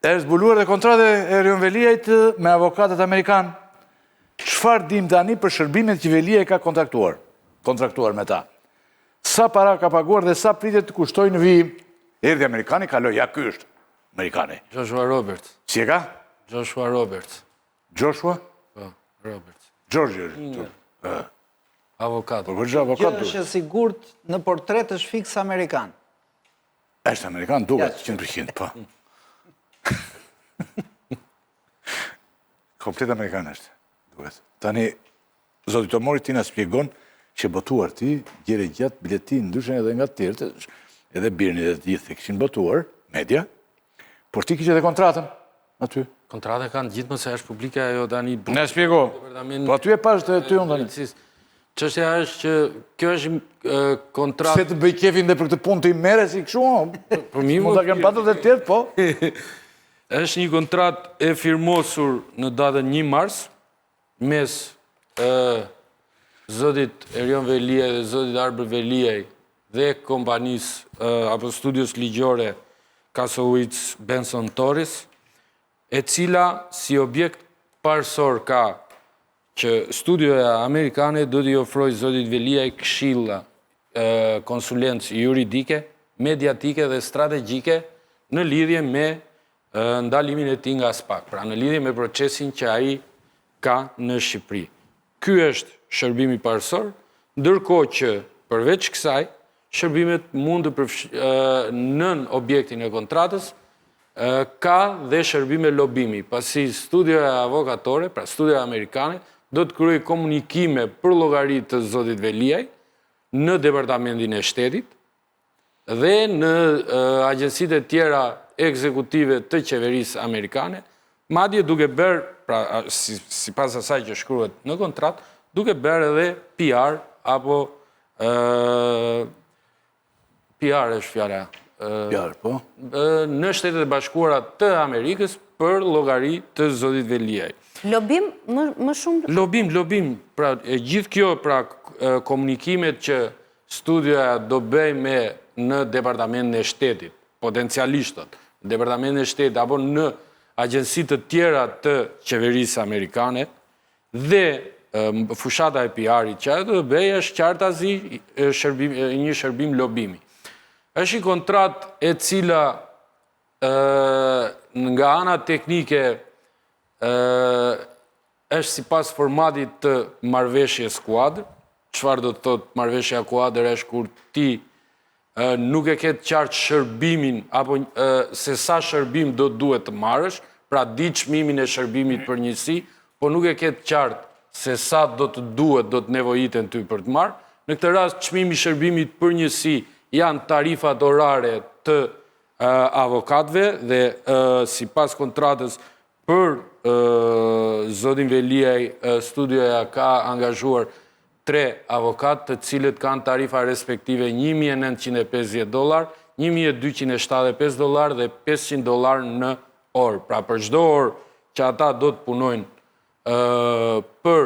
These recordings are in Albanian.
Është zbuluar dhe kontrata e Erion Veliajt me avokatët amerikanë. Çfarë dimë tani për shërbimet që Veliaj ka kontraktuar? Kontraktuar me ta. Sa para ka paguar dhe sa pritet të kushtojë në vijim? Erdhi amerikani, kaloi, ja ky është amerikani. Joshua Roberts. Si e ka? Joshua Roberts. Joshua? Po, Roberts. George është. Avokat. Po, po, avokat. Gjë është e sigurt në portret është fiks amerikan. Është amerikan, duket, 100%, po. Komplet amerikan është, duket. Tani, zoti Tomori, ti na shpjegon që botuar ti, gjerë e gjatë, bile ti ndryshe edhe nga të tjerët, edhe BIRN-i dhe të gjithë e kishin botuar, media, por ti kishe edhe kontratën aty. Kontratën kanë gjithë më se është publike ajo tani... Na shpjego, po aty e pashë të ty unë tani. Çështja është që kjo është një kontratë... Se të bëj qefin dhe për këtë punë të i mere si kështu, po mund ta kenë patur dhe të tjerë, po. Është një kontratë e firmosur në datën 1 mars, mes zotit Erion Veliaj dhe zotit Arbër Veliaj dhe kompanisë apo studios ligjore Kasowitz Benson Torres, e cila si objekt parësor ka që studioja amerikane do t'i ofrojë zotit Veliaj këshilla, konsulencë juridike, mediatike dhe strategjike në lidhje me ndalimin e tij nga SPAK, pra në lidhje me procesin që ai ka në Shqipëri. Ky është shërbimi parësor, ndërkohë që përveç kësaj, shërbimet mund të përfsh... nën objektin e kontratës, ka dhe shërbime lobimi, pasi studioja avokatore, pra studioja amerikane, do të kryejë komunikime për llogari të zotit Veliaj në Departamentin e Shtetit dhe në agjencitë e tjera ekzekutive të qeverisë amerikane, madje duke bërë, pra sipas asaj që shkruhet në kontratë, duke bërë edhe PR apo PR është fjala. PR, po. Në Shtetet e Bashkuara të Amerikës për llogari të zotit Veliaj. Lobim më shumë? Lobim, lobim. Pra, e gjithë kjo, pra, komunikimet që studioja do bëjë me në Departamentin e Shtetit, potencialisht, në Departamentin e Shtetit, apo në agjenci të tjera të qeverisë amerikane, Dhe fushata e PR-it që ajo do të bëjë është qartazi shërbim, një shërbim lobimi. Është një kontratë e cila nga ana teknike është sipas formatit të marrëveshjes kuadër, çfarë do të thotë marrëveshja kuadër është kur ti nuk e ke të qartë shërbimin apo se sa shërbim do duhet të marrësh, pra di çmimin e shërbimit për njësi, po nuk e ke të qartë se sa do të duhet, do të nevojiten ty për të marrë. Në këtë rast çmimi i shërbimit për njësi janë tarifat orare të avokatëve dhe sipas kontratës për zotin Veliaj studioja ka angazhuar tre avokatë të cilët kanë tarifa respektive 1950 dollar, 1275 dollar dhe 500 dollar në orë. Pra për çdo orë që ata do të punojnë për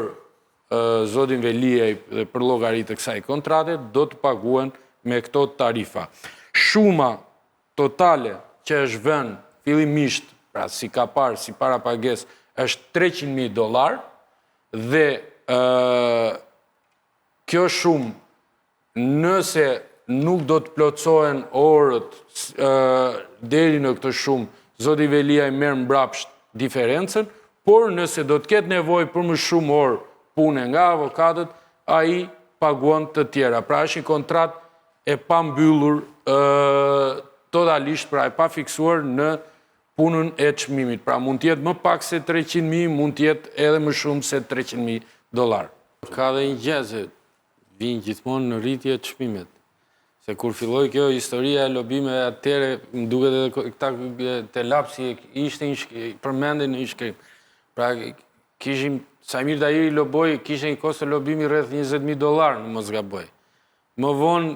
zotin Veliaj dhe për llogari të kësaj kontrate, do të paguhen me këto tarifa. Shuma totale që është vënë fillimisht, pra si kapar, si parapagesë, është 300.000 dollar dhe kjo shumë nëse nuk do të plotësohen orët deri në këtë shumë, zoti Veliaj merr mbrapsht diferencën, por nëse do të ketë nevojë për më shumë orë pune nga avokatët, ai paguan të tjera. Pra është një kontratë e pambyllur totalisht, pra e pafiksuar në punën e çmimit. Pra mund të jetë më pak se 300.000, mund të jetë edhe më shumë se 300.000 dollar. Ka dhe një gjë se vijnë gjithmonë në rritje çmimet. Se kur filloi kjo historia e lobimeve atëherë, më duket edhe këta te lapsi ishte një përmendej në një shkrim. Pra kishim Saimir Tahiri loboi, kishte një kosto lobimi rreth 20000 dollar, në mos gaboj. Më vonë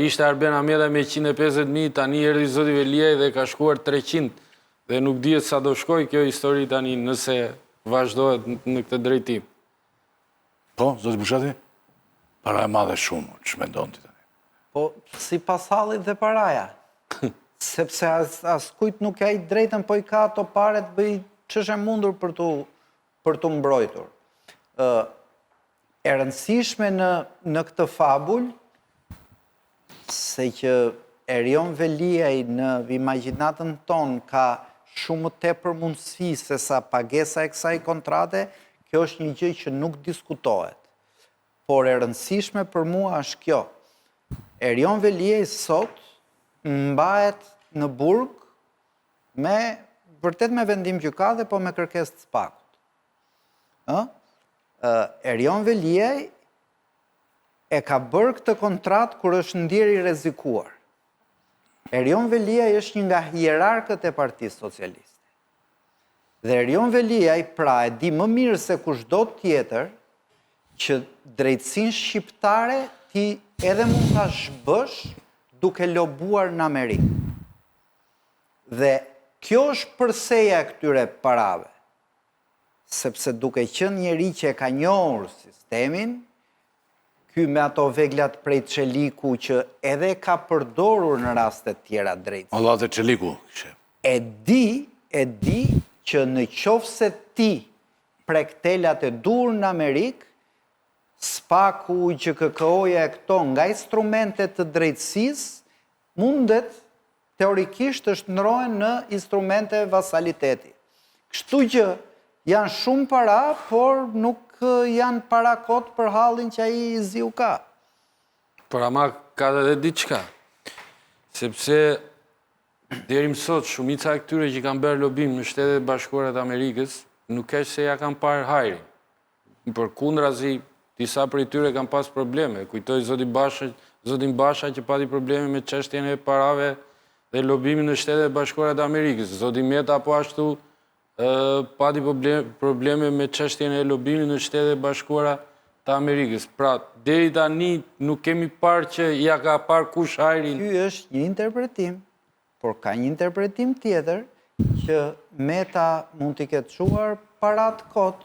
ishte Arben Ahmetaj me 150.000, tani erdhi zoti Veliaj dhe ka shkuar 300 dhe nuk dihet sa do shkojë kjo histori tani nëse vazhdohet në këtë drejtim. Po, zoti Bushati? Para e madhe shumë, ç'mendon ti tani? Po, sipas hallit dhe paraja. Sepse as, askujt nuk ia jep të drejtën, po i ka ato pare të bëjë ç'është e mundur për t'u për t'u mbrojtur. Ë e rëndësishme në në këtë fabul se që Erion Veliaj në imagjinatën tonë ka shumë më tepër mundësi se sa pagesa e kësaj kontrate, kjo është një gjë që nuk diskutohet. Por e rëndësishme për mua është kjo. Erion Veliaj sot mbahet në burg me vërtet me vendim gjykate, po me kërkesë të SPAK-ut. Ë? Erion Veliaj e ka bërë këtë kontratë kur është ndjerë i rrezikuar. Erion Veliaj është një nga hierarkët e Partisë Socialiste. Dhe Erion Veliaj pra e di më mirë se kushdo tjetër që drejtësinë shqiptare ti edhe mund ta zhbësh duke lobuar në Amerikë. Dhe kjo është përseja e këtyre parave. Sepse duke qenë njeri që e ka njohur sistemin, ky me ato veglat prej çeliku që edhe e ka përdorur në raste të tjera drejtësinë. Allate çeliku kishte. E di, e di që në qoftë se ti prek telat e duhur në Amerikë, SPAK-u, GJKKO-ja e këto nga instrumente të drejtësisë, mundet teorikisht të shndërrohen në instrumente vasaliteti. Kështu që janë shumë para, por nuk janë para kot për hallin që ai i ziu ka. Por ama ka edhe diçka, sepse deri më sot shumica e këtyre që kanë bërë lobim në Shtetet e Bashkuara të Amerikës, nuk është se ia kanë parë hajrin. Përkundrazi, disa prej tyre kanë pas probleme. Kujtoj zoti Basha, zotin Basha që pati probleme me çështjen e parave dhe lobimin në Shtetet e Bashkuara të Amerikës. Zoti Meta po ashtu pati probleme me çështjen e lobimit në Shtetet e Bashkuara të Amerikës. Pra, deri tani nuk kemi parë që ia ka parë kush hajrin. Ky është një interpretim. Por ka një interpretim tjetër që Meta mund t'i ketë çuar paratë kot,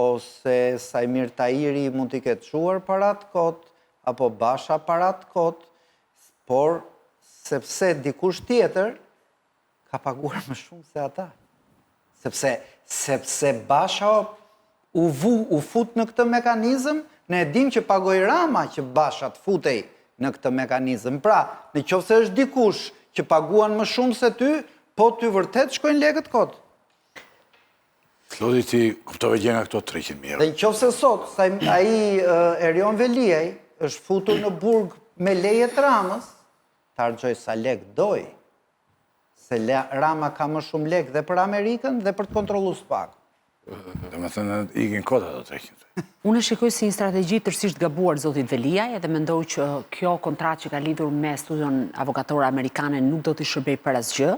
ose Saimir Tahiri mund t'i ketë çuar paratë kot, apo Basha paratë kot, por sepse dikush tjetër ka paguar më shumë se ata. Sepse, sepse Basha u vu, u fut në këtë mekanizëm, ne e dimë që pagoi Rama që Basha të futej në këtë mekanizëm. Pra, në qoftë se është dikush që paguan më shumë se ty, po ty vërtet shkojnë lekët kot. Lodi ti kuptove gjë nga këto 300.000 euro. Dhe në qoftë se sot, sa ai Erion Veliaj është futur në burg me leje të Ramës, të harxhojë sa lekë dojë. Se Rama ka më shumë lekë dhe për Amerikën dhe për të kontrollu SPAK. Domethënë, ikin kot ato 300. Unë e shikoj si një strategji tërësisht të gabuar zotit Veliaj edhe mendoj që kjo kontratë që ka lidhur me studion avokatore amerikane nuk do t'i shërbejë për asgjë.